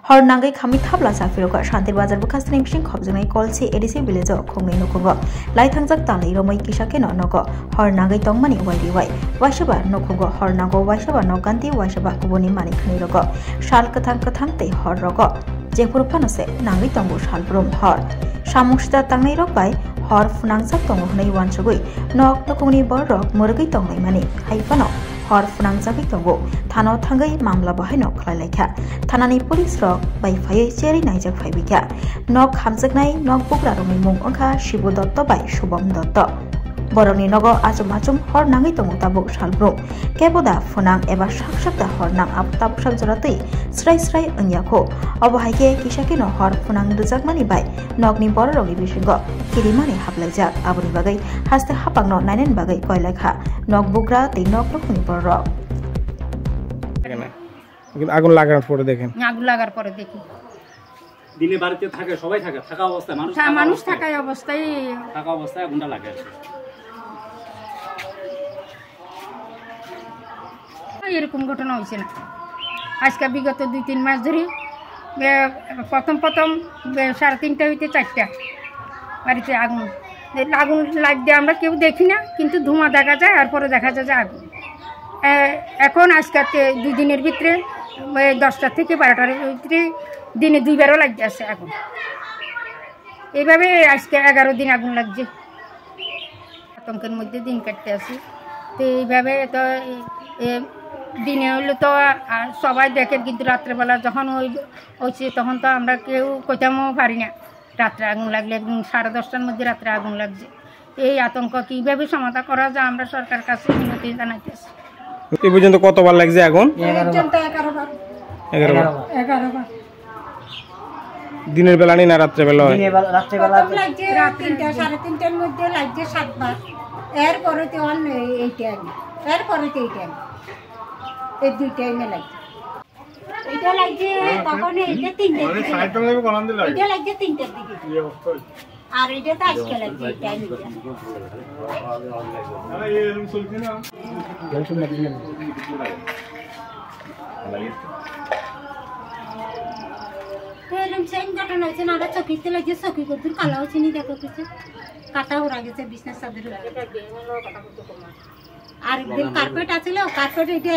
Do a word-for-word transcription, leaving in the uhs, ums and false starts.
Hor nangwi khamwi thapla sa phirokha Shantir Bazar bwkhastini bising khopjaknai Kolsi A D C village o khungnwi nukhungo laithangjak tanwi romwi kisa kheno nogo hor nangwi tongmani wai riwai waisaba nukhungo hor nango waisaba nok ganti waisaba kubuni manwi khwnwi rogo sal kwthang kwthang tei hor rogo jephuru phano se nangwi tongo salbrum hor samung sita tangnai rok bai hor phwnangjak tongo hwnwi wansugwi nok nukhungni bororok mwrwgwi tonglaimani hai phano hor phwnangjagwi tongo. Thano thangwi mamla bo haino khlai laikha. Thanani police rok bai phaiwi cherwi naijak phaibaikha. Nok hamjaknai nok bugrarokni mung wngkha Shibu Dotto bai Shubham Dotto. Borokni nogo achum achum hor nangwi tongo tabuk salbrum. Kebo da phwnang eba sak sak da hor nang abo tabuk sak jora twi srai srai wngya kho. Obo hai khe kisa kheno hor phwnang rwjakmani bai nokni bororokni bisingo kirimani haplaijak. Aboni bagwi haste hapangno nainani bagwi koi laikha nok bugra tei nok nukhungni bororok. এখানে। কিন্তু আগুন লাগার পরে দেখেন। আগুন লাগার পরে দেখি। দিনে বাড়িতে থাকে, সবাই থাকে, থাকা অবস্থায় মানুষ হ্যাঁ, থাকা মানুষ অবস্থায়। থাকা অবস্থায়। থাকা অবস্থায় আগুনটা লাগে আর কি। এরকম ঘটনা হয়েছে না। আজকে বিগত দুই তিন মাস ধরে, এ, প্রথম প্রথম, এ, সাড়ে তিনটা হইতে চারটা বাড়িতে আগুন। এ, আগুন লাগতে আমরা কেউ দেখি না, কিন্তু ধোঁয়া দেখা যায়, আর পরে দেখা যায় যে আগুন। এ, এখন আজকে তে-, দুই দিনের ভিতরে, এ, দশটা থেকে বারোটার ভিতরে দিনে দুইবারও লাগতে আছে আগুন। এইভাবে আজকে এগারো দিন আগুন লাগছে। আতঙ্কের মধ্যে দিন কাটতে আছি। তো এইভাবে তো এ, এ, দিনে হলে তো, আ, সবাই দেখেন, কিন্তু রাত্রেবেলা যখন ওই হচ্ছে, তখন তো আমরা কেউ কোথাও পারি না। রাত্রে আগুন লাগলে একদম সাড়ে দশটার মধ্যে রাত্রে আগুন লাগছে। এই আতঙ্ক কিভাবে সমাধান করা যায়, আমরা সরকার কাছে বিনতি জানাইতেছি। এই পর্যন্ত কতবার লাগছে আগুন? এগারো বার। পর্যন্ত এগারো বার। এগারো বার। এগারো বার। এগারো বার। দিনের বেলা নেই না রাত্রে বেলা হয়? দিনের বেলা, রাত্রে বেলা। প্রথম লাগছে তিনটা, সাড়ে তিনটার মধ্যে লাগছে সাতবার, এরপরে তো অন্য এই টাইম, এরপরে তো এই টাইম, এই দুই টাইমে লাগছে। এটা লাগছে তখন এইটা তিনটার দিকে। এটা লাগছে তিনটার দিকে। আর এটা তো আজকে লাগছে, এই টাইম এটা। তো এরকম সেম ঘটনা হয়েছে না, আমরা চকিতে লাগছে, চকি কদ্দুর কালা হয়েছে নি, দেখো কিছু কাটা উড়া গেছে, বিছনা চাদর উড়া গেছে। আর একদিন কার্পেট আছিল, কার্পেট এটা